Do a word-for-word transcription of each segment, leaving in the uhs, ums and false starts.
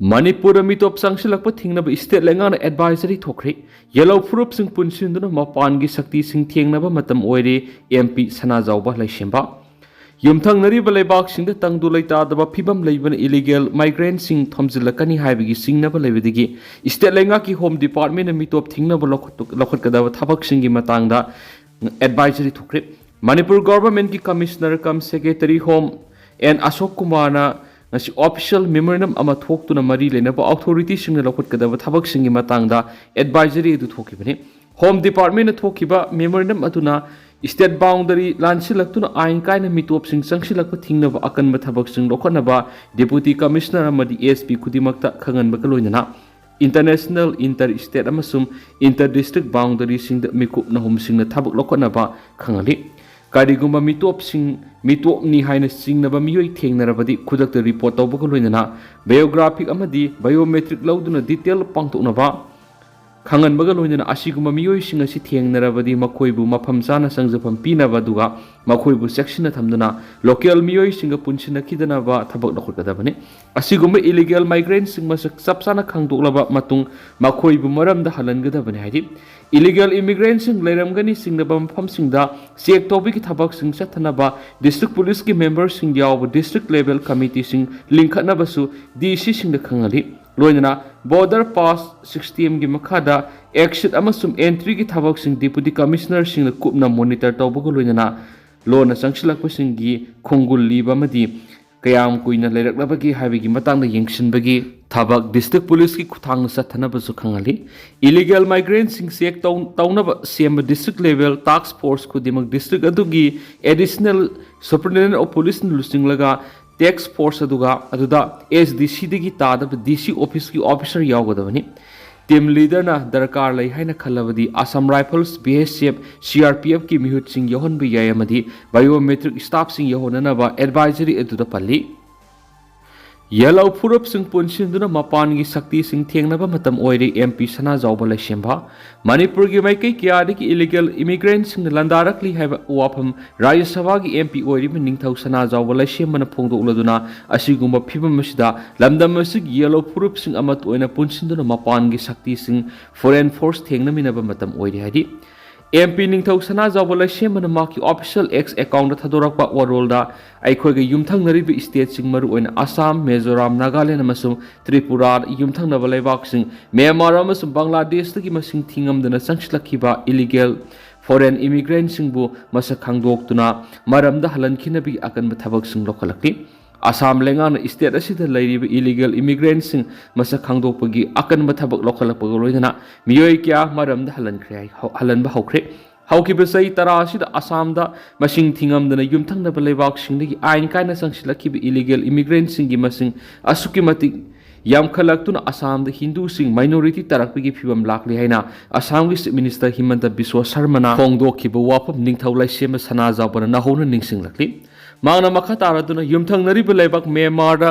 ꯃꯅꯤꯄꯨꯔꯗ ꯃꯤꯇꯣꯞ ꯆꯪꯁꯤꯜꯂꯛꯄ ꯊꯤꯡꯅꯕ state ꯂꯩꯉꯥꯛꯅ advisory ꯊꯣꯛꯈ꯭ꯔꯦ꯫ ꯌꯦꯜꯂꯧ ꯐꯨꯔꯨꯞꯁꯤꯡ ꯄꯨꯟꯁꯤꯟꯗꯨꯅ ꯃꯄꯥꯟꯒꯤ ꯁꯛꯇꯤꯁꯤꯡ ꯊꯦꯡꯅꯕ ꯃꯇꯝ ꯑꯣꯏꯔꯦ, M P ꯁꯅꯥꯖꯥꯎꯕ ꯂꯩꯁꯦꯝꯕ꯫ ꯌꯨꯝꯊꯪꯅꯔꯤꯕ ꯂꯩꯕꯥꯛꯁꯤꯡꯗ ꯇꯪꯗꯨ ꯂꯩꯇꯥꯗꯕ ꯐꯤꯕꯝ ꯂꯩꯕꯅ illegal migrantꯁꯤꯡ ꯊꯣꯝꯖꯤꯜꯂꯛꯀꯅꯤ ꯍꯥꯏꯕꯒꯤ ꯆꯤꯡꯅꯕ ꯂꯩꯕꯗꯒꯤ state ꯂꯩꯉꯥꯛꯀꯤ Home Departmentꯅ ꯃꯤꯇꯣꯞ ꯊꯤꯡꯅꯕ ꯂꯧꯈꯠ-, ꯂꯧꯈꯠꯀꯗꯕ ꯊꯕꯛꯁꯤꯡꯒꯤ ꯃꯇꯥꯡꯗ advisory ꯊꯣꯛꯈ꯭ꯔꯦ꯫ Manipur governmentꯀꯤ Commissioner cum Secretary Home N ꯑꯁꯣꯛ ꯀꯨꯃꯥꯔꯅ ꯉꯁꯤ official memorandum ꯑꯃ ꯊꯣꯛꯇꯨꯅ ꯃꯔꯤ ꯂꯩꯅꯕ authorityꯁꯤꯡꯅ ꯂꯧꯈꯠꯀꯗꯕ ꯊꯕꯛꯁꯤꯡꯒꯤ ꯃꯇꯥꯡꯗ advisory ꯑꯗꯨ ꯊꯣꯛꯈꯤꯕꯅꯤ꯫ Home Departmentꯅ ꯊꯣꯛꯈꯤꯕ memorandum ꯑꯗꯨꯅ state boundary ꯂꯥꯟꯁꯤꯜꯂꯛꯇꯨꯅ ꯑꯥꯏꯟ ꯀꯥꯏꯅ ꯃꯤꯇꯣꯞꯁꯤꯡ ꯆꯪꯁꯤꯜꯂꯛꯄ ꯊꯤꯡꯅꯕ ꯑꯀꯟꯕ ꯊꯕꯛꯁꯤꯡ ꯂꯧꯈꯠꯅꯕ Deputy Commissioner ꯑꯃꯗꯤ S P ꯈꯨꯗꯤꯡꯃꯛꯇ ꯈꯪꯍꯟꯕꯒ ꯂꯣꯏꯅꯅ international, inter state ꯑꯃꯁꯨꯡ inter district boundaryꯁꯤꯡꯗ ꯃꯤꯀꯨꯞ ꯅꯍꯨꯝꯁꯤꯡꯅ ꯊꯕꯛ ꯂꯧꯈꯠꯅꯕ ꯈꯪꯍꯜꯂꯤ꯫ ꯀꯔꯤꯒꯨꯝꯕ ꯃꯤꯇꯣꯞꯁꯤꯡ, ꯃꯤꯇꯣꯞꯅꯤ ꯍꯥꯏꯅ ꯆꯤꯡꯅꯕ ꯃꯤꯑꯣꯏ ꯊꯦꯡꯅꯔꯕꯗꯤ ꯈꯨꯗꯛꯇ report ꯇꯧꯕꯒ ꯂꯣꯏꯅꯅ biographic ꯑꯃꯗꯤ biometric ꯂꯧꯗꯨꯅ detail ꯄꯥꯡꯊꯣꯛꯅꯕ ꯈꯪꯍꯟꯕꯒ ꯂꯣꯏꯅꯅ ꯑꯁꯤꯒꯨꯝꯕ ꯃꯤꯑꯣꯏꯁꯤꯡ ꯑꯁꯤ ꯊꯦꯡꯅꯔꯕꯗꯤ ꯃꯈꯣꯏꯕꯨ ꯃꯐꯝ ꯆꯥꯅ ꯆꯪꯖꯐꯝ ꯄꯤꯅꯕ ꯑꯗꯨꯒ ꯃꯈꯣꯏꯕꯨ ꯆꯦꯛꯁꯤꯟꯅ ꯊꯝꯗꯨꯅ local ꯃꯤꯑꯣꯏꯁꯤꯡꯒ ꯄꯨꯟꯁꯤꯟꯅꯈꯤꯗꯅꯕ ꯊꯕꯛ ꯂꯧꯈꯠꯀꯗꯕꯅꯤ꯫ ꯑꯁꯤꯒꯨꯝꯕ illegal migrantꯁꯤꯡ ꯃꯁꯛ ꯆꯞ ꯆꯥꯅ ꯈꯪꯗꯣꯛꯂꯕ ꯃꯇꯨꯡ ꯃꯈꯣꯏꯕꯨ ꯃꯔꯝꯗ ꯍꯜꯍꯟꯒꯗꯕꯅꯤ ꯍꯥꯏꯔꯤ꯫ Illegal immigrantꯁꯤꯡ ꯂꯩꯔꯝꯒꯅꯤ ꯆꯤꯡꯅꯕ ꯃꯐꯝꯁꯤꯡꯗ check ꯇꯧꯕꯒꯤ ꯊꯕꯛꯁꯤꯡ ꯆꯠꯊꯅꯕ district policeꯀꯤ memberꯁꯤꯡ ꯌꯥꯎꯕ district level committeeꯁꯤꯡ ꯂꯤꯡꯈꯠꯅꯕꯁꯨ D Cꯁꯤꯡꯗ ꯈꯪꯍꯜꯂꯤ꯫ ꯂꯣꯏꯅꯅ border pass systemꯒꯤ ꯃꯈꯥꯗ exit ꯑꯃꯁꯨꯡ entryꯒꯤ ꯊꯕꯛꯁꯤꯡ Deputy Commissionerꯁꯤꯡꯅ ꯀꯨꯞꯅ monitor ꯇꯧꯕꯒ ꯂꯣꯏꯅꯅ ꯂꯣꯟꯅ ꯆꯪꯁꯤꯜꯂꯛꯄꯁꯤꯡꯒꯤ ꯈꯣꯡꯒꯨꯜ ꯂꯤꯕ ꯑꯃꯗꯤ ꯀꯌꯥꯝ ꯀꯨꯏꯅ ꯂꯩꯔꯛꯂꯕꯒꯦ ꯍꯥꯏꯕꯒꯤ ꯃꯇꯥꯡꯗ ꯌꯦꯡꯁꯤꯟꯕꯒꯤ ꯊꯕꯛ district policeꯀꯤ ꯈꯨꯠꯊꯥꯡꯗ ꯆꯠꯊꯅꯕꯁꯨ ꯈꯪꯍꯜꯂꯤ꯫ Illegal migrantꯁꯤꯡ check ꯇꯧ-, ꯇꯧꯅꯕ ꯁꯦꯝꯕ district level task force ꯈꯨꯗꯤꯡꯃꯛ district ꯑꯗꯨꯒꯤ Additional Superintendent of Policeꯅ ꯂꯨꯆꯤꯡꯂꯒ task force ꯑꯗꯨꯒ ꯑꯗꯨꯗ S D Cꯗꯒꯤ ꯇꯥꯗꯕ D C officeꯀꯤ officer ꯌꯥꯎꯒꯗꯕꯅꯤ꯫ Team leaderꯅ ꯗꯔꯀꯥꯔ ꯂꯩ ꯍꯥꯏꯅ ꯈꯜꯂꯕꯗꯤ Assam Rifles, B S F, C R P Fꯀꯤ ꯃꯤꯍꯨꯠꯁꯤꯡ ꯌꯥꯎꯍꯟꯕ ꯌꯥꯏ ꯑꯃꯗꯤ biometric staffꯁꯤꯡ ꯌꯥꯎꯍꯟꯅꯅꯕ advisory ꯑꯗꯨꯗ ꯄꯜꯂꯤ꯫ ꯌꯦꯜꯂꯧ ꯐꯨꯔꯨꯞꯁꯤꯡ ꯄꯨꯟꯁꯤꯟꯗꯨꯅ ꯃꯄꯥꯟꯒꯤ ꯁꯛꯇꯤꯁꯤꯡ ꯊꯦꯡꯅꯕ ꯃꯇꯝ ꯑꯣꯏꯔꯦ, ꯑꯦꯝ ꯄꯤ ꯁꯅꯥꯖꯥꯎꯕ ꯂꯩꯁꯦꯝꯕ꯫ ꯃꯅꯤꯄꯨꯔꯒꯤ ꯃꯥꯏꯀꯩ ꯀꯌꯥꯗꯒꯤ ꯏꯂꯤꯒꯦꯜ ꯏꯃꯤꯒ꯭ꯔꯦꯟꯠꯁꯤꯡꯅ ꯂꯥꯟꯗꯥꯔꯛꯂꯤ ꯍꯥꯏꯕ ꯋꯥꯐꯝ ꯔꯥꯖ꯭ꯌ ꯁꯚꯥꯒꯤ ꯑꯦꯝ ꯄꯤ ꯑꯣꯏꯔꯤꯕ ꯅꯤꯡꯊꯧ ꯁꯅꯥꯖꯥꯎꯕ ꯂꯩꯁꯦꯝꯕꯅ ꯐꯣꯡꯗꯣꯛꯂꯗꯨꯅ, ꯑꯁꯤꯒꯨꯝꯕ ꯐꯤꯕꯝ ꯑꯁꯤꯗ ꯂꯝꯗꯝ ꯑꯁꯤꯒꯤ ꯌꯦꯜꯂꯧ ꯐꯨꯔꯨꯞꯁꯤꯡ ꯑꯃꯠꯇ ꯑꯣꯏꯅ ꯄꯨꯟꯁꯤꯟꯗꯨꯅ ꯃꯄꯥꯟꯒꯤ ꯁꯛꯇꯤꯁꯤꯡ, ꯐꯣꯔꯦꯟ ꯐꯣꯔꯁ ꯊꯦꯡꯅꯃꯤꯟꯅꯕ ꯃꯇꯝ ꯑꯣꯏꯔꯦ ꯍꯥꯏꯔꯤ꯫ ꯑꯦꯝ ꯄꯤ ꯅꯤꯡꯊꯧ ꯁꯅꯥꯖꯥꯎꯕ ꯂꯩꯁꯦꯝꯕꯅ ꯃꯍꯥꯛꯀꯤ ꯑꯣꯐꯤꯁꯤꯌꯦꯜ ꯑꯦꯛꯁ ꯑꯦꯀꯥꯎꯟꯠꯇ ꯊꯥꯗꯣꯔꯛꯄ ꯋꯥꯔꯣꯜꯗ, ꯑꯩꯈꯣꯏꯒ ꯌꯨꯝꯊꯪꯅꯔꯤꯕ ꯁ꯭ꯇꯦꯠꯁꯤꯡ, ꯃꯔꯨꯑꯣꯏꯅ ꯑꯁꯥꯝ, ꯃꯤꯖꯣꯔꯥꯝ, ꯅꯥꯒꯥꯂꯦꯟ ꯑꯃꯁꯨꯡ ꯇ꯭ꯔꯤꯄꯨꯔꯥ ꯌꯨꯝꯊꯪꯅꯕ ꯂꯩꯕꯥꯛꯁꯤꯡ, ꯃ꯭ꯌꯥꯟꯃꯥꯔ ꯑꯃꯁꯨꯡ ꯕꯪꯒ꯭ꯂꯥꯗꯦꯁꯇꯒꯤ ꯃꯁꯤꯡ ꯊꯤꯉꯝꯗꯅ ꯆꯪꯁꯤꯜꯂꯛꯈꯤꯕ ꯏꯂꯤꯒꯦꯜ ꯐꯣꯔꯦꯟ ꯏꯃꯤꯒ꯭ꯔꯦꯟꯠꯁꯤꯡꯕꯨ ꯃꯁꯛ ꯈꯪꯗꯣꯛꯇꯨꯅ ꯃꯔꯝꯗ ꯍꯜꯍꯟꯈꯤꯅꯕꯒꯤ ꯑꯀꯟꯕ ꯊꯕꯛꯁꯤꯡ ꯂꯧꯈꯠꯂꯛꯂꯤ꯫ ꯑꯁꯥꯝ ꯂꯩꯉꯥꯛꯅ ꯁ꯭ꯇꯦꯠ ꯑꯁꯤꯗ ꯂꯩꯔꯤꯕ ꯏꯂꯤꯒꯦꯜ ꯏꯃꯤꯒ꯭ꯔꯦꯟꯠꯁꯤꯡ ꯃꯁꯛ ꯈꯪꯗꯣꯛꯄꯒꯤ ꯑꯀꯟꯕ ꯊꯕꯛ ꯂꯧꯈꯠꯂꯛꯄꯒ ꯂꯣꯏꯅꯅ ꯃꯤꯑꯣꯏ ꯀꯌꯥ ꯃꯔꯝꯗ ꯍꯜꯍꯟꯈ꯭ꯔꯦ ꯍꯥꯏ-, ꯍꯧ-, ꯍꯜꯍꯟꯕ ꯍꯧꯈ꯭ꯔꯦ꯫ ꯍꯧꯈꯤꯕ ꯆꯍꯤ ꯇꯔꯥ ꯑꯁꯤꯗ ꯑꯁꯥꯝꯗ ꯃꯁꯤꯡ ꯊꯤꯉꯝꯗꯅ ꯌꯨꯝꯊꯪꯅꯕ ꯂꯩꯕꯥꯛꯁꯤꯡꯗꯒꯤ ꯑꯥꯏꯟ ꯀꯥꯏꯅ ꯆꯪꯁꯤꯜꯂꯛꯈꯤꯕ ꯏꯂꯤꯒꯦꯜ ꯏꯃꯤꯒ꯭ꯔꯦꯟꯠꯁꯤꯡꯒꯤ ꯃꯁꯤꯡ ꯑꯁꯨꯛꯀꯤ ꯃꯇꯤꯛ ꯌꯥꯝꯈꯠꯂꯛꯇꯨꯅ ꯑꯁꯥꯝꯗ ꯍꯤꯟꯗꯨꯁꯤꯡ ꯃꯥꯏꯅꯣꯔꯤꯇꯤ ꯇꯥꯔꯛꯄꯒꯤ ꯐꯤꯕꯝ ꯂꯥꯛꯂꯤ ꯍꯥꯏꯅ ꯑꯁꯥꯝꯒꯤ ꯆꯤꯐ ꯃꯤꯅꯤꯁꯇꯔ ꯍꯤꯃꯟꯇ ꯕꯤꯁ꯭ꯋ ꯁꯔꯃꯅ ꯐꯣꯡꯗꯣꯛꯈꯤꯕ ꯋꯥꯐꯝ ꯅꯤꯡꯊꯧ ꯂꯩꯁꯦꯝꯕ ꯁꯅꯥꯖꯥꯎꯕꯅ ꯅꯧꯍꯧꯅ ꯅꯤꯡꯁꯤꯡꯂꯛꯂꯤ꯫ ꯃꯍꯥꯛꯅ ꯃꯈꯥ ꯇꯥꯔꯗꯨꯅ ꯌꯨꯝꯊꯪꯅꯔꯤꯕ ꯂꯩꯕꯥꯛ ꯃ꯭ꯌꯥꯟꯃꯥꯔꯗ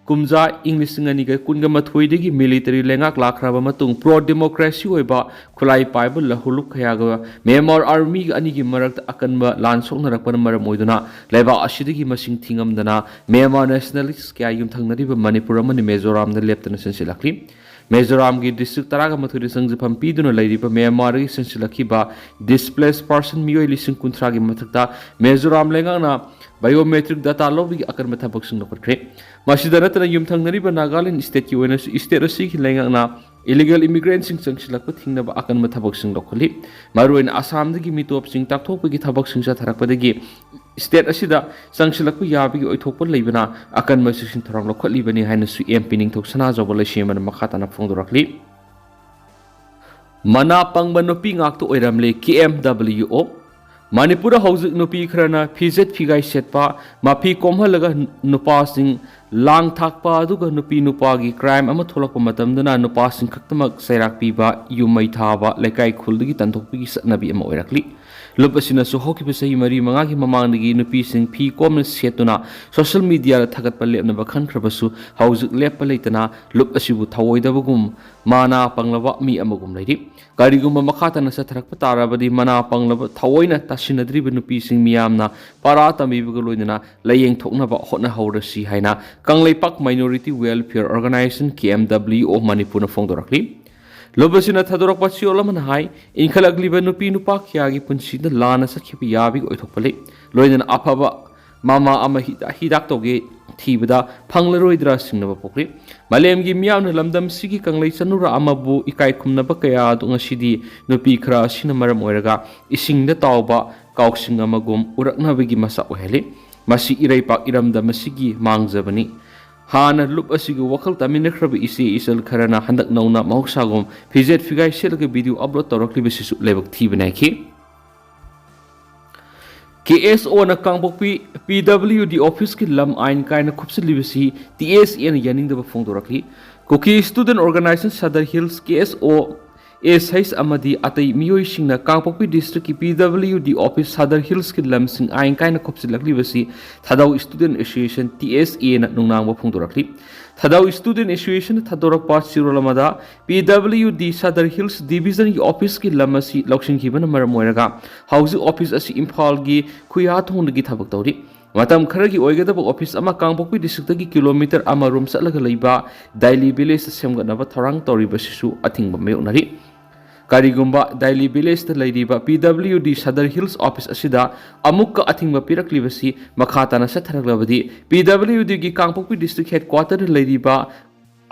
ꯀꯨꯝꯖꯥ ꯏꯪ ꯂꯤꯁꯤꯡ ꯑꯅꯤꯒ ꯀꯨꯟꯒ ꯃꯥꯊꯣꯏꯗꯒꯤ ꯃꯤꯂꯤꯇꯔꯤ ꯂꯩꯉꯥꯛ ꯂꯥꯛꯈ꯭ꯔꯕ ꯃꯇꯨꯡ ꯄ꯭ꯔꯣ ꯗꯦꯃꯣꯀ꯭ꯔꯦꯁꯤ ꯑꯣꯏꯕ ꯈꯨꯠꯂꯥꯏ ꯄꯥꯏꯕ ꯂꯍꯨꯂꯨꯞ ꯀꯌꯥꯒ ꯃ꯭ꯌꯥꯟꯃꯥꯔ ꯑꯥꯔꯃꯤꯒ ꯑꯅꯤꯒꯤ ꯃꯔꯛꯇ ꯑꯀꯟꯕ ꯂꯥꯟ ꯁꯣꯛꯅꯔꯛꯄꯅ ꯃꯔꯝ ꯑꯣꯏꯗꯨꯅ ꯂꯩꯕꯥꯛ ꯑꯁꯤꯗꯒꯤ ꯃꯁꯤꯡ ꯊꯤꯉꯝꯗꯅ ꯃ꯭ꯌꯥꯟꯃꯥꯔ ꯅꯦꯁꯅꯦꯂꯤꯁ ꯀꯌꯥ ꯌꯨꯝꯊꯪꯅꯔꯤꯕ ꯃꯅꯤꯄꯨꯔ ꯑꯃꯗꯤ ꯃꯤꯖꯣꯔꯥꯝꯗ ꯂꯦꯞꯇꯅ ꯆꯪꯁꯤꯜꯂꯛꯂꯤ꯫ ꯃꯤꯖꯣꯔꯥꯝꯒꯤ ꯗꯤꯁꯇ꯭ꯔꯤꯛ ꯇꯔꯥꯒ ꯃꯥꯊꯣꯏꯗ ꯆꯪꯖꯐꯝ ꯄꯤꯗꯨꯅ ꯂꯩꯔꯤꯕ ꯃ꯭ꯌꯥꯟꯃꯥꯔꯗꯒꯤ ꯆꯪꯁꯤꯜꯂꯛꯈꯤꯕ ꯗꯤꯁꯄ꯭ꯂꯦꯁ ꯄꯥꯔꯁꯟ ꯃꯤꯑꯣꯏ ꯂꯤꯁꯤꯡ ꯀꯨꯟꯊ꯭ꯔꯥꯒꯤ ꯃꯊꯛꯇ ꯃꯤꯖꯣꯔꯥꯝ ꯂꯩꯉꯥꯛꯅ ꯕꯥꯏꯑꯣꯃꯦꯇ꯭ꯔꯤꯛ ꯗꯥꯇꯥ ꯂꯧꯕꯒꯤ ꯑꯀꯟꯕ ꯊꯕꯛꯁꯤꯡ ꯂꯧꯈꯠꯈ꯭ꯔꯦ꯫ ꯃꯁꯤꯗ ꯅꯠꯇꯅ ꯌꯨꯝꯊꯪꯅꯔꯤꯕ ꯅꯥꯒꯥꯂꯦꯟ ꯁ꯭ꯇꯦꯠꯀꯤ ꯑꯣꯏꯅꯁꯨ ꯁ꯭ꯇꯦꯠ ꯑꯁꯤꯒꯤ ꯂꯩꯉꯥꯛꯅ ꯏꯂꯤꯒꯦꯜ ꯏꯃꯤꯒ꯭ꯔꯦꯟꯠꯁꯤꯡ ꯆꯪꯁꯤꯜꯂꯛꯄ ꯊꯤꯡꯅꯕ ꯑꯀꯟꯕ ꯊꯕꯛꯁꯤꯡ ꯂꯧꯈꯠꯂꯤ꯫ ꯃꯔꯨꯑꯣꯏꯅ ꯑꯁꯥꯝꯗꯒꯤ ꯃꯤꯇꯣꯞꯁꯤꯡ ꯇꯥꯛꯊꯣꯛꯄꯒꯤ ꯊꯕꯛꯁꯤꯡ ꯆꯠꯊꯔꯛꯄꯗꯒꯤ ꯁ꯭ꯇꯦꯠ ꯑꯁꯤꯗ ꯆꯪꯁꯤꯜꯂꯛꯄ ꯌꯥꯕꯒꯤ ꯑꯣꯏꯊꯣꯛꯄ ꯂꯩꯕꯅ ꯑꯀꯟꯕ ꯆꯦꯛꯁꯤꯟ ꯊꯧꯔꯥꯡ ꯂꯧꯈꯠꯂꯤꯕꯅꯤ ꯍꯥꯏꯅꯁꯨ ꯑꯦꯝ ꯄꯤ ꯅꯤꯡꯊꯧ ꯁꯅꯥꯖꯥꯎꯕ ꯂꯩꯁꯦꯝꯕꯅ ꯃꯈꯥ ꯇꯥꯅ ꯐꯣꯡꯗꯣꯔꯛꯂꯤ꯫ ꯃꯅꯥ ꯄꯪꯕ ꯅꯨꯄꯤ ꯉꯥꯛꯇ ꯑꯣꯏꯔꯝꯂꯦ, ꯀꯦ ꯑꯦꯝ ꯗꯕ꯭ꯂꯤꯎ ꯑꯣ꯫ ꯃꯅꯤꯄꯨꯔꯗ ꯍꯧꯖꯤꯛ ꯅꯨꯄꯤ ꯈꯔꯅ ꯐꯤꯖꯦꯠ ꯐꯤꯒꯥꯏ ꯁꯦꯠꯄ, ꯃꯐꯤ ꯀꯣꯝꯍꯜꯂꯒ ꯅꯨꯄꯥꯁꯤꯡ ꯂꯥꯡ ꯊꯥꯛꯄ, ꯑꯗꯨꯒ ꯅꯨꯄꯤ ꯅꯨꯄꯥꯒꯤ ꯀ꯭ꯔꯥꯏꯝ ꯑꯃ ꯊꯣꯛꯂꯛꯄ ꯃꯇꯝꯗꯅ ꯅꯨꯄꯥꯁꯤꯡ ꯈꯛꯇꯃꯛ ꯆꯩꯔꯥꯛ ꯄꯤꯕ, ꯌꯨꯝ ꯃꯩ ꯊꯥꯕ, ꯂꯩꯀꯥꯏ ꯈꯨꯜꯗꯒꯤ ꯇꯥꯟꯊꯣꯛꯄꯒꯤ ꯆꯠꯅꯕꯤ ꯑꯃ ꯑꯣꯏꯔꯛꯂꯤ꯫ ꯂꯨꯞ ꯑꯁꯤꯅꯁꯨ ꯍꯧꯈꯤꯕ ꯆꯍꯤ ꯃꯔꯤ ꯃꯉꯥꯒꯤ ꯃꯃꯥꯡꯗꯒꯤ ꯅꯨꯄꯤꯁꯤꯡ ꯐꯤ ꯀꯣꯝꯅ ꯁꯦꯠꯇꯨꯅ ꯁꯣꯁꯤꯌꯦꯜ ꯃꯤꯗꯤꯌꯥꯗ ꯊꯥꯒꯠꯄ ꯂꯦꯞꯅꯕ ꯈꯟꯈ꯭ꯔꯕꯁꯨ, ꯍꯧꯖꯤꯛ ꯂꯦꯞꯄ ꯂꯩꯇꯅ ꯂꯨꯞ ꯑꯁꯤꯕꯨ ꯊꯧꯑꯣꯏꯗꯕꯒꯨꯝ ꯃꯅꯥ ꯄꯪꯂꯕ ꯃꯤ ꯑꯃꯒꯨꯝ ꯂꯩꯔꯤ꯫ ꯀꯔꯤꯒꯨꯝꯕ ꯃꯈꯥ ꯇꯥꯅ ꯆꯠꯊꯔꯛꯄ ꯇꯥꯔꯕꯗꯤ, ꯃꯅꯥ ꯄꯪꯂꯕ ꯊꯑꯣꯏꯅ ꯇꯥꯁꯤꯟꯅꯗ꯭ꯔꯤꯕ ꯅꯨꯄꯤꯁꯤꯡ ꯃꯤꯌꯥꯝꯅ ꯄꯔꯥ ꯇꯝꯕꯤꯕꯒ ꯂꯣꯏꯅꯅ ꯂꯥꯏꯌꯦꯡ ꯊꯣꯛꯅꯕ ꯍꯣꯠꯅꯍꯧꯔꯁꯤ ꯍꯥꯏꯅ Kangleipak Minority Welfare Organisation, K M W O, ꯃꯅꯤꯄꯨꯔꯅ ꯐꯣꯡꯗꯣꯔꯛꯂꯤ꯫ ꯂꯨꯞ ꯑꯁꯤꯅ ꯊꯥꯗꯣꯔꯛꯄ ꯆꯦꯔꯣꯜ ꯑꯃꯅ ꯍꯥꯏ, ꯏꯟꯈꯠꯂꯛꯂꯤꯕ ꯅꯨꯄꯤ ꯅꯨꯄꯥ ꯀꯌꯥꯒꯤ ꯄꯨꯟꯁꯤꯗ ꯂꯥꯟꯅ ꯆꯠꯈꯤꯕ ꯌꯥꯕꯒꯤ ꯑꯣꯏꯊꯣꯛꯄ ꯂꯩ, ꯂꯣꯏꯅꯅ ꯑꯐꯕ ꯃꯃꯥ ꯑꯃ ꯍꯤꯗꯥꯛ, ꯍꯤꯗꯥꯛ ꯇꯧꯒꯦ ꯊꯤꯕꯗ ꯐꯪꯂꯔꯣꯏꯗ꯭ꯔꯥ ꯆꯤꯡꯅꯕ ꯄꯣꯛꯂꯤ꯫ ꯃꯥꯂꯦꯝꯒꯤ ꯃꯤꯌꯥꯝꯅ ꯂꯝꯗꯝꯁꯤꯒꯤ ꯀꯪꯂꯩ ꯆꯅꯨꯔꯥ ꯑꯃꯕꯨ ꯏꯀꯥꯏ ꯈꯨꯝꯅꯕ ꯀꯌꯥ ꯑꯗꯨ ꯉꯁꯤꯗꯤ ꯅꯨꯄꯤ ꯈꯔ ꯑꯁꯤꯅ ꯃꯔꯝ ꯑꯣꯏꯔꯒ ꯏꯁꯤꯡꯗ ꯇꯥꯎꯕ ꯀꯥꯎꯁꯤꯡ ꯑꯃꯒꯨꯝ ꯎꯔꯛꯅꯕꯒꯤ ꯃꯆꯥꯛ ꯑꯣꯏꯍꯜꯂꯤ꯫ ꯃꯁꯤ ꯏꯔꯩꯄꯥꯛ ꯏꯔꯝꯗꯝ ꯑꯁꯤꯒꯤ ꯃꯥꯡꯖꯕꯅꯤ꯫ ꯍꯥꯟꯅ ꯂꯨꯞ ꯑꯁꯤꯒꯤ ꯋꯥꯈꯜ ꯇꯥꯃꯤꯟꯅꯈ꯭ꯔꯕ ꯏꯆꯦ ꯏꯆꯜ ꯈꯔꯅ ꯍꯟꯗꯛ ꯅꯧꯅ ꯃꯍꯧꯁꯥꯒꯨꯝ ꯐꯤꯖꯦꯠ ꯐꯤꯒꯥꯏ ꯁꯦꯠꯂꯒ ꯚꯤꯗꯤꯑꯣ ꯑꯞꯂꯣꯗ ꯇꯧꯔꯛꯂꯤꯕꯁꯤꯁꯨ ꯂꯥꯏꯕꯛ ꯊꯤꯕ ꯅꯥꯏꯈꯤ꯫ ꯀꯦ ꯑꯦꯁ ꯑꯣꯅ ꯀꯥꯡꯄꯣꯛꯄꯤ ꯄꯤ ꯗꯕ꯭ꯂꯤꯎ ꯗꯤ ꯑꯣꯐꯤꯁꯀꯤ ꯂꯝ ꯑꯥꯏꯟ ꯀꯥꯏꯅ ꯈꯨꯞꯆꯤꯜꯂꯤꯕꯁꯤ ꯇꯤ ꯑꯦꯁ ꯑꯦꯅ ꯌꯥꯅꯤꯡꯗꯕ ꯐꯣꯡꯗꯣꯔꯛꯂꯤ꯫ ꯀꯨꯀꯤ ꯁ꯭ꯇꯨꯗꯦꯟꯠ ꯑꯣꯔꯒꯅꯥꯏꯖꯦꯁꯟ ꯁꯗꯔ ꯍꯤꯜꯁ, ꯀꯦ ꯑꯦꯁ ꯑꯣ, ꯑꯦꯁ ꯍꯩꯆ ꯑꯃꯗꯤ ꯑꯇꯩ ꯃꯤꯑꯣꯏꯁꯤꯡꯅ ꯀꯥꯡꯄꯣꯛꯄꯤ ꯗꯤꯁꯇ꯭ꯔꯤꯛꯀꯤ ꯄꯤ ꯗꯕ꯭ꯂꯤꯎ ꯗꯤ ꯑꯣꯐꯤꯁ ꯁꯗꯔ ꯍꯤꯜꯁꯀꯤ ꯂꯝꯁꯤꯡ ꯑꯥꯏꯟ ꯀꯥꯏꯅ ꯈꯨꯞꯆꯤꯜꯂꯛꯂꯤꯕꯁꯤ ꯊꯥꯗꯧ ꯁ꯭ꯇꯨꯗꯦꯟꯠ ꯑꯦꯁꯣꯁꯤꯌꯦꯁꯟ, ꯇꯤ ꯑꯦꯁ ꯑꯦꯅ ꯅꯨꯡꯅꯥꯡꯕ ꯐꯣꯡꯗꯣꯔꯛꯂꯤ꯫ ꯊꯥꯗꯧ ꯁ꯭ꯇꯨꯗꯦꯟꯠ ꯑꯦꯁꯣꯁꯤꯌꯦꯁꯟꯅ ꯊꯥꯗꯣꯔꯛꯄ ꯆꯦꯔꯣꯜ ꯑꯃꯗ, ꯄꯤ ꯗꯕ꯭ꯂꯤꯎ ꯗꯤ ꯁꯗꯔ ꯍꯤꯜꯁ ꯗꯤꯕꯤꯖꯟꯒꯤ ꯑꯣꯐꯤꯁꯀꯤ ꯂꯝ ꯑꯁꯤ ꯂꯧꯁꯤꯟꯈꯤꯕꯅ ꯃꯔꯝ ꯑꯣꯏꯔꯒ ꯍꯧꯖꯤꯛ ꯑꯣꯐꯤꯁ ꯑꯁꯤ ꯏꯝꯐꯥꯜꯒꯤ ꯈꯨꯌꯥꯊꯣꯡꯗꯒꯤ ꯊꯕꯛ ꯇꯧꯔꯤ꯫ ꯃꯇꯝ ꯈꯔꯒꯤ ꯑꯣꯏꯒꯗꯕ ꯑꯣꯐꯤꯁ ꯑꯃ ꯀꯥꯡꯄꯣꯛꯄꯤ ꯗꯤꯁꯇ꯭ꯔꯤꯛꯇꯒꯤ ꯀꯤꯂꯣꯃꯤꯇꯔ ꯑꯃꯔꯣꯝ ꯆꯠꯂꯒ ꯂꯩꯕ ꯗꯥꯏꯂꯤ ꯚꯤꯂꯦꯖꯇ ꯁꯦꯝꯒꯠꯅꯕ ꯊꯧꯔꯥꯡ ꯇꯧꯔꯤꯕꯁꯤꯁꯨ ꯑꯊꯤꯡꯕ ꯃꯥꯌꯣꯛꯅꯔꯤ꯫ ꯀꯔꯤꯒꯨꯝꯕ ꯗꯥꯏꯂꯤ ꯚꯤꯂꯦꯖꯇ ꯂꯩꯔꯤꯕ ꯄꯤ ꯗꯕ꯭ꯂꯤꯎ ꯗꯤ ꯁꯗꯔ ꯍꯤꯜꯁ ꯑꯣꯐꯤꯁ ꯑꯁꯤꯗ ꯑꯃꯨꯛꯀ ꯑꯊꯤꯡꯕ ꯄꯤꯔꯛꯂꯤꯕꯁꯤ ꯃꯈꯥ ꯇꯥꯅ ꯆꯠꯊꯔꯛꯂꯕꯗꯤ, ꯄꯤ ꯗꯕ꯭ꯂꯤꯎ ꯗꯤꯒꯤ ꯀꯥꯡꯄꯣꯛꯄꯤ ꯗꯤꯁꯇ꯭ꯔꯤꯛ ꯍꯦꯗꯀ꯭ꯋꯥꯇꯔꯗ ꯂꯩꯔꯤꯕ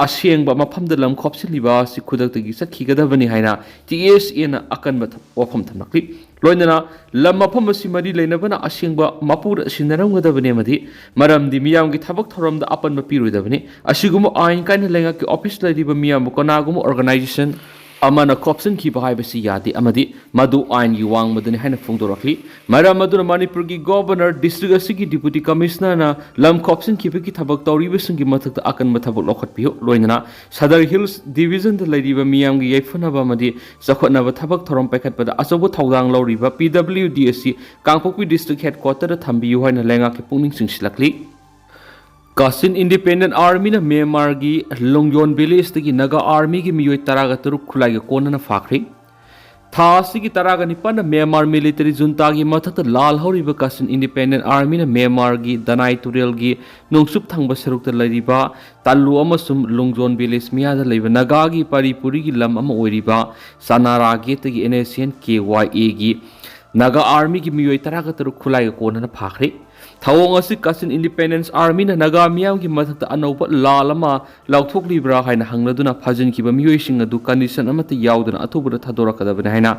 ꯑꯁꯦꯡꯕ ꯃꯐꯝꯗ ꯂꯝ ꯈꯣꯞꯆꯤꯜꯂꯤꯕ ꯑꯁꯤ ꯈꯨꯗꯛꯇꯒꯤ ꯆꯠꯈꯤꯒꯗꯕꯅꯤ ꯍꯥꯏꯅ ꯇꯤ ꯑꯦꯁ ꯑꯦꯅ ꯑꯀꯟꯕ ꯊ-, ꯋꯥꯐꯝ ꯊꯝꯂꯛꯂꯤ꯫ ꯂꯣꯏꯅꯅ ꯂꯝ ꯃꯐꯝ ꯑꯁꯤ ꯃꯔꯤ ꯂꯩꯅꯕꯅ ꯑꯁꯦꯡꯕ ꯃꯄꯨꯗ ꯁꯤꯟꯅꯔꯝꯒꯗꯕꯅꯤ ꯑꯃꯗꯤ ꯃꯔꯝꯗꯤ ꯃꯤꯌꯥꯝꯒꯤ ꯊꯕꯛ ꯊꯧꯔꯝꯗ ꯑꯄꯟꯕ ꯄꯤꯔꯣꯏꯗꯕꯅꯤ꯫ ꯑꯁꯤꯒꯨꯝꯕ ꯑꯥꯏꯟ ꯀꯥꯏꯅ ꯂꯩꯉꯥꯛꯀꯤ ꯑꯣꯐꯤꯁ ꯂꯩꯔꯤꯕ ꯃꯤꯌꯥꯝꯕꯨ ꯀꯅꯥꯒꯨꯝꯕ ꯑꯣꯔꯒꯅꯥꯏꯖꯦꯁꯟ ꯑꯃꯅ ꯈꯣꯞꯆꯤꯟꯈꯤꯕ ꯍꯥꯏꯕꯁꯤ ꯌꯥꯗꯦ ꯑꯃꯗꯤ ꯃꯗꯨ ꯑꯥꯏꯟꯒꯤ ꯋꯥꯡꯃꯗꯅꯤ ꯍꯥꯏꯅ ꯐꯣꯡꯗꯣꯔꯛꯂꯤ꯫ ꯃꯔꯝ ꯑꯗꯨꯅ ꯃꯅꯤꯄꯨꯔꯒꯤ ꯒꯣꯚꯔꯅꯔ, ꯗꯤꯁꯇ꯭ꯔꯤꯛ ꯑꯁꯤꯒꯤ ꯗꯤꯄꯨꯇꯤ ꯀꯃꯤꯁꯅꯔꯅ ꯂꯝ ꯈꯣꯞꯆꯤꯟꯈꯤꯕꯒꯤ ꯊꯕꯛ ꯇꯧꯔꯤꯕꯁꯤꯡꯒꯤ ꯃꯊꯛꯇ ꯑꯀꯟꯕ ꯊꯕꯛ ꯂꯧꯈꯠꯄꯤꯌꯨ꯫ ꯂꯣꯏꯅꯅ ꯁꯗꯔ ꯍꯤꯜꯁ ꯗꯤꯕꯤꯖꯟꯗ ꯂꯩꯔꯤꯕ ꯃꯤꯌꯥꯝꯒꯤ ꯌꯥꯏꯐꯅꯕ ꯑꯃꯗꯤ ꯆꯥꯎꯈꯠꯅꯕ ꯊꯕꯛ ꯊꯧꯔꯝ ꯄꯥꯏꯈꯠꯄꯗ ꯑꯆꯧꯕ ꯊꯧꯗꯥꯡ ꯂꯧꯔꯤꯕ ꯄꯤ ꯗꯕ꯭ꯂꯤꯎ ꯗꯤ ꯑꯁꯤ ꯀꯥꯡꯄꯣꯛꯄꯤ ꯗꯤꯁꯇ꯭ꯔꯤꯛ ꯍꯦꯗꯀ꯭ꯋꯥꯇꯔꯗ ꯊꯝꯕꯤꯌꯨ ꯍꯥꯏꯅ ꯂꯩꯉꯥꯛꯀꯤ ꯄꯨꯛꯅꯤꯡ ꯆꯤꯡꯁꯤꯜꯂꯛꯂꯤ꯫ ꯀꯥꯆꯤꯟ ꯏꯟꯗꯤꯄꯦꯟꯗꯦꯟ ꯑꯥꯔꯃꯤꯅ ꯃ꯭ꯌꯥꯟꯃꯥꯔꯒꯤ ꯂꯣꯡꯌꯣꯟ ꯚꯤꯂꯦꯖꯇꯒꯤ ꯅꯥꯒꯥ ꯑꯥꯔꯃꯤꯒꯤ ꯃꯤꯑꯣꯏ ꯇꯔꯥꯒ ꯇꯔꯨꯛ ꯈꯨꯠꯂꯥꯏꯒ ꯀꯣꯟꯅꯅ ꯐꯥꯈ꯭ꯔꯦ꯫ ꯊꯥ ꯑꯁꯤꯒꯤ ꯇꯔꯥꯒ ꯅꯤꯄꯥꯟꯗ ꯃ꯭ꯌꯥꯟꯃꯥꯔ ꯃꯤꯂꯤꯇꯔꯤ ꯖꯨꯟꯇꯥꯒꯤ ꯃꯊꯛꯇ ꯂꯥꯜꯍꯧꯔꯤꯕ ꯀꯥꯆꯤꯟ ꯏꯟꯗꯤꯄꯦꯟꯗꯦꯟ ꯑꯥꯔꯃꯤꯅ ꯃ꯭ꯌꯥꯟꯃꯥꯔꯒꯤ ꯗꯅꯥꯏ ꯇꯨꯔꯦꯜꯒꯤ ꯅꯣꯡꯆꯨꯞ ꯊꯪꯕ ꯁꯔꯨꯛꯇ ꯂꯩꯔꯤꯕ ꯇꯥꯂꯨ ꯑꯃꯁꯨꯡ ꯂꯣꯡꯖꯣꯟ ꯚꯤꯂꯦꯖ ꯃꯌꯥꯗ ꯂꯩꯕ ꯅꯥꯒꯥꯒꯤ ꯄꯥꯔꯤꯄꯨꯔꯤꯒꯤ ꯂꯝ ꯑꯃ ꯑꯣꯏꯔꯤꯕ ꯆꯅꯥꯔꯥ ꯒꯦꯠꯇꯒꯤ and S and K Y ꯑꯦꯒꯤ ꯅꯥꯒꯥ ꯑꯥꯔꯃꯤꯒꯤ ꯃꯤꯑꯣꯏ ꯇꯔꯥꯒ ꯇꯔꯨꯛ ꯈꯨꯠꯂꯥꯏꯒ ꯀꯣꯟꯅꯅ ꯐꯥꯈ꯭ꯔꯦ꯫ ꯊꯧꯑꯣꯡ ꯑꯁꯤ ꯀꯥꯆꯤꯟ ꯏꯟꯗꯤꯄꯦꯟꯗꯦꯟꯁ ꯑꯥꯔꯃꯤꯅ ꯅꯥꯒꯥ ꯃꯤꯌꯥꯝꯒꯤ ꯃꯊꯛꯇ ꯑꯅꯧꯕ ꯂꯥꯜ ꯑꯃ ꯂꯥꯎꯊꯣꯛꯂꯤꯕ꯭ꯔꯥ ꯍꯥꯏꯅ ꯍꯪꯂꯗꯨꯅ ꯐꯥꯖꯤꯟꯈꯤꯕ ꯃꯤꯑꯣꯏꯁꯤꯡ ꯑꯗꯨ ꯀꯟꯗꯤꯁꯟ ꯑꯃꯠꯇ ꯌꯥꯎꯗꯅ ꯑꯊꯨꯕꯗ ꯊꯥꯗꯣꯔꯛꯀꯗꯕꯅꯤ ꯍꯥꯏꯅ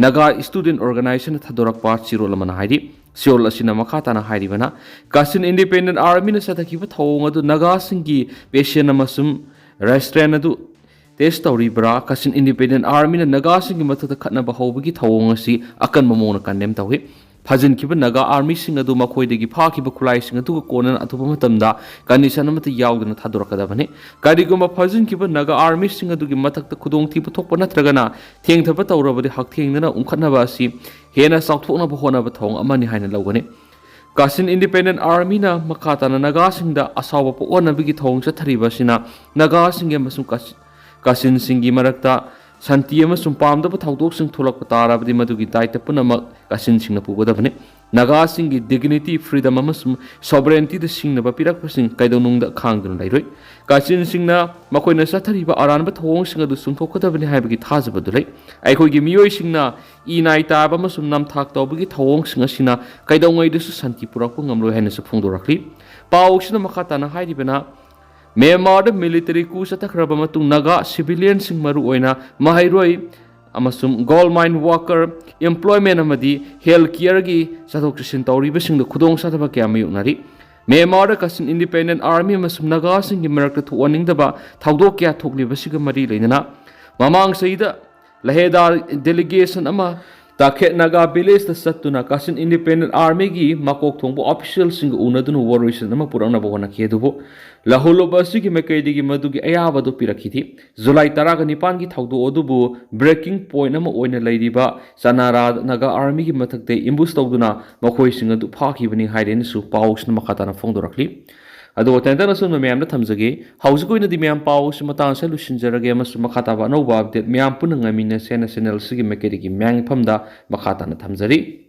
ꯅꯥꯒꯥ ꯁ꯭ꯇꯨꯗꯦꯟꯠ ꯑꯣꯔꯒꯅꯥꯏꯖꯦꯁꯟꯅ ꯊꯥꯗꯣꯔꯛꯄ ꯆꯦꯔꯣꯜ ꯑꯃꯅ ꯍꯥꯏꯔꯤ꯫ ꯆꯦꯔꯣꯜ ꯑꯁꯤꯅ ꯃꯈꯥ ꯇꯥꯅ ꯍꯥꯏꯔꯤꯕꯅ, ꯀꯥꯆꯤꯟ ꯏꯟꯗꯤꯄꯦꯟꯗꯦꯟꯠ ꯑꯥꯔꯃꯤꯅ ꯆꯠꯊꯈꯤꯕ ꯊꯧꯑꯣꯡ ꯑꯗꯨ ꯅꯥꯒꯥꯁꯤꯡꯒꯤ ꯄꯦꯁꯦꯟ ꯑꯃꯁꯨꯡ ꯔꯦꯁꯇ꯭ꯔꯦꯟ ꯑꯗꯨ ꯇꯦꯁ ꯇꯧꯔꯤꯕ꯭ꯔꯥ? ꯀꯥꯆꯤꯟ ꯏꯟꯗꯤꯄꯦꯟꯗꯦꯟꯠ ꯑꯥꯔꯃꯤꯅ ꯅꯥꯒꯥꯁꯤꯡꯒꯤ ꯃꯊꯛꯇ ꯈꯠꯅꯕ ꯍꯧꯕꯒꯤ ꯊꯧꯑꯣꯡ ꯑꯁꯤ ꯑꯀꯟꯕ ꯃꯑꯣꯡꯗ ꯀꯟꯗꯦꯝ ꯇꯧꯏ꯫ ꯐꯥꯖꯤꯟꯈꯤꯕ ꯅꯥꯒꯥ ꯑꯥꯔꯃꯤꯁꯤꯡ ꯑꯗꯨ ꯃꯈꯣꯏꯗꯒꯤ ꯐꯥꯈꯤꯕ ꯈꯨꯠꯂꯥꯏꯁꯤꯡ ꯑꯗꯨꯒ ꯀꯣꯟꯅꯅ ꯑꯊꯨꯕ ꯃꯇꯝꯗ ꯀꯟꯗꯤꯁꯟ ꯑꯃꯠꯇ ꯌꯥꯎꯗꯅ ꯊꯥꯗꯣꯔꯛꯀꯗꯕꯅꯤ꯫ ꯀꯔꯤꯒꯨꯝꯕ ꯐꯥꯖꯤꯟꯈꯤꯕ ꯅꯥꯒꯥ ꯑꯥꯔꯃꯤꯁꯤꯡ ꯑꯗꯨꯒꯤ ꯃꯊꯛꯇ ꯈꯨꯗꯣꯡꯊꯤꯕ ꯊꯣꯛꯄ ꯅꯠꯇ꯭ꯔꯒꯅ ꯊꯦꯡꯊꯕ ꯇꯧꯔꯕꯗꯤ ꯍꯛꯊꯦꯡꯅꯅ ꯎꯪꯈꯠꯅꯕ ꯑꯁꯤ ꯍꯦꯟꯅ ꯆꯥꯎꯊꯣꯛꯅꯕ ꯍꯣꯠꯅꯕ ꯊꯧꯑꯣꯡ ꯑꯃꯅꯤ ꯍꯥꯏꯅ ꯂꯧꯒꯅꯤ꯫ ꯀꯥꯆꯤꯟ ꯏꯟꯗꯤꯄꯦꯟꯗꯦꯟꯠ ꯑꯥꯔꯃꯤꯅ ꯃꯈꯥ ꯇꯥꯅ ꯅꯥꯒꯥꯁꯤꯡꯗ ꯑꯁꯥꯎꯕ ꯄꯣꯛꯍꯟꯅꯕꯒꯤ ꯊꯧꯑꯣꯡ ꯆꯠꯊꯔꯤꯕ ꯑꯁꯤꯅ ꯅꯥꯒꯥꯁꯤꯡꯒꯤ ꯑꯃꯁꯨꯡ ꯀꯥꯆꯤꯟ ꯀꯥꯆꯤꯟꯁꯤꯡꯒꯤ ꯃꯔꯛꯇ ꯁꯥꯟꯇꯤ ꯑꯃꯁꯨꯡ ꯄꯥꯝꯗꯕ ꯊꯧꯗꯣꯛꯁꯤꯡ ꯊꯣꯛꯂꯛꯄ ꯇꯥꯔꯕꯗꯤ ꯃꯗꯨꯒꯤ ꯗꯥꯏꯇ ꯄꯨꯝꯅꯃꯛ ꯀꯥꯆꯤꯟꯁꯤꯡꯅ ꯄꯨꯒꯗꯕꯅꯤ꯫ ꯅꯥꯒꯥꯁꯤꯡꯒꯤ ꯗꯤꯒꯅꯤꯇꯤ, ꯐ꯭ꯔꯤꯗꯝ ꯑꯃꯁꯨꯡ ꯁꯣꯚꯔꯦꯟꯇꯤꯗ ꯁꯤꯡꯅꯕ ꯄꯤꯔꯛꯄꯁꯤꯡ ꯀꯩꯗꯧꯅꯨꯡꯗ ꯈꯥꯡꯗꯨꯅ ꯂꯩꯔꯣꯏ꯫ ꯀꯥꯆꯤꯟꯁꯤꯡꯅ ꯃꯈꯣꯏꯅ ꯆꯠꯊꯔꯤꯕ ꯑꯔꯥꯟꯕ ꯊꯧꯑꯣꯡꯁꯤꯡ ꯑꯗꯨ ꯆꯨꯝꯊꯣꯛꯀꯗꯕꯅꯤ ꯍꯥꯏꯕꯒꯤ ꯊꯥꯖꯕ ꯑꯗꯨ ꯂꯩ꯫ ꯑꯩꯈꯣꯏꯒꯤ ꯃꯤꯑꯣꯏꯁꯤꯡꯅ ꯏ ꯅꯥꯏ ꯇꯥꯕ ꯑꯃꯁꯨꯡ ꯅꯝꯊꯥꯛ ꯇꯧꯕꯒꯤ ꯊꯧꯑꯣꯡꯁꯤꯡ ꯑꯁꯤꯅ ꯀꯩꯗꯧꯉꯩꯗꯁꯨ ꯁꯥꯟꯇꯤ ꯄꯨꯔꯛꯄ ꯉꯝꯂꯣꯏ ꯍꯥꯏꯅꯁꯨ ꯐꯣꯡꯗꯣꯔꯛꯂꯤ꯫ ꯄꯥꯎ ꯑꯁꯤꯅ ꯃꯈꯥ ꯇꯥꯅ ꯍꯥꯏꯔꯤꯕꯅ, ꯃ꯭ꯌꯥꯟꯃꯥꯔꯗ ꯃꯤꯂꯤꯇꯔꯤ ꯀꯨ ꯆꯠꯊꯈ꯭ꯔꯕ ꯃꯇꯨꯡ ꯅꯥꯒꯥ ꯁꯤꯚꯤꯂꯤꯌꯟꯁꯤꯡ, ꯃꯔꯨꯑꯣꯏꯅ ꯃꯍꯩꯔꯣꯏ ꯑꯃꯁꯨꯡ ꯒꯣꯜ ꯃꯥꯏꯟ ꯋꯥꯀꯔ, ꯑꯦꯝꯄ꯭ꯂꯣꯏꯃꯦꯟ ꯑꯃꯗꯤ ꯍꯦꯜꯊ ꯀꯤꯌꯔꯒꯤ ꯆꯠꯊꯣꯛ ꯆꯠꯁꯤꯟ ꯇꯧꯔꯤꯕꯁꯤꯡꯗ ꯈꯨꯗꯣꯡꯆꯥꯗꯕ ꯀꯌꯥ ꯃꯥꯌꯣꯛꯅꯔꯤ꯫ ꯃ꯭ꯌꯥꯟꯃꯥꯔꯗ ꯀꯥꯆꯤꯟ ꯏꯟꯗꯤꯄꯦꯟꯗꯦꯟꯠ ꯑꯥꯔꯃꯤ ꯑꯃꯁꯨꯡ ꯅꯥꯒꯥꯁꯤꯡꯒꯤ ꯃꯔꯛꯇ ꯊꯣꯛꯍꯟꯅꯤꯡꯗꯕ ꯊꯧꯗꯣꯛ ꯀꯌꯥ ꯊꯣꯛꯂꯤꯕꯁꯤꯒ ꯃꯔꯤ ꯂꯩꯅꯅ ꯃꯃꯥꯡ ꯆꯍꯤꯗ ꯂꯍꯦꯗꯥ ꯗꯦꯂꯤꯒꯦꯁꯟ ꯑꯃ ꯇꯥꯈꯦꯠ ꯅꯥꯒꯥ ꯚꯤꯂꯦꯖꯇ ꯆꯠꯇꯨꯅ ꯀꯥꯆꯤꯟ ꯏꯟꯗꯤꯄꯦꯟꯗꯦꯟ ꯑꯥꯔꯃꯤꯒꯤ ꯃꯀꯣꯛ ꯊꯣꯡꯕ ꯑꯣꯐꯤꯁꯤꯌꯦꯜꯁꯤꯡꯒ ꯎꯅꯗꯨꯅ ꯋꯥꯔꯣꯏꯁꯤꯟ ꯑꯃ ꯄꯨꯔꯛꯅꯕ ꯍꯣꯠꯅꯈꯤ꯫ ꯑꯗꯨꯕꯨ ꯂꯍꯧꯂꯨꯞ ꯑꯁꯤꯒꯤ ꯃꯥꯏꯀꯩꯗꯒꯤ ꯃꯗꯨꯒꯤ ꯑꯌꯥꯕꯗꯨ ꯄꯤꯔꯛꯈꯤꯗꯦ꯫ ꯖꯨꯂꯥꯏ ꯇꯔꯥꯒ ꯅꯤꯄꯥꯟꯒꯤ ꯊꯧꯗꯣꯛ ꯑꯗꯨꯕꯨ ꯕ꯭ꯔꯦꯀꯤꯡ ꯄꯣꯏꯟꯠ ꯑꯃ ꯑꯣꯏꯅ ꯂꯩꯔꯤꯕ ꯆꯅꯥꯔꯥ ꯅꯥꯒꯥ ꯑꯥꯔꯃꯤꯒꯤ ꯃꯊꯛꯇ ꯑꯦꯝꯕꯨꯁ ꯇꯧꯗꯨꯅ ꯃꯈꯣꯏꯁꯤꯡ ꯑꯗꯨ ꯐꯥꯈꯤꯕꯅꯤ ꯍꯥꯏꯔꯦꯅꯁꯨ ꯄꯥꯎꯁꯤꯅ ꯃꯈꯥ ꯇꯥꯅ ꯐꯣꯡꯗꯣꯔꯛꯂꯤ꯫ ꯑꯗꯨꯒ ꯇꯦꯟꯇꯛꯅ ꯁꯨꯝꯅ ꯃꯌꯥꯝꯗ ꯊꯝꯖꯒꯦ꯫ ꯍꯧꯖꯤꯛ ꯑꯣꯏꯅꯗꯤ ꯃꯌꯥꯝ ꯄꯥꯎꯁꯤ ꯃꯇꯥꯡ ꯑꯁꯤꯗ ꯂꯣꯏꯁꯤꯟꯖꯔꯒꯦ ꯑꯃꯁꯨꯡ ꯃꯈꯥ ꯇꯥꯕ ꯑꯅꯧꯕ ꯑꯞꯗꯦꯠ ꯃꯌꯥꯝ ꯄꯨꯟꯅ ꯉꯥꯏꯃꯤꯟꯅꯁꯦꯅ ꯆꯦꯅꯦꯜ ꯑꯁꯤꯒꯤ ꯃꯥꯏꯀꯩꯗꯒꯤ ꯃꯌꯥꯝꯒꯤ ꯃꯐꯝꯗ ꯃꯈꯥ ꯇꯥꯅ ꯊꯝꯖꯔꯤ꯫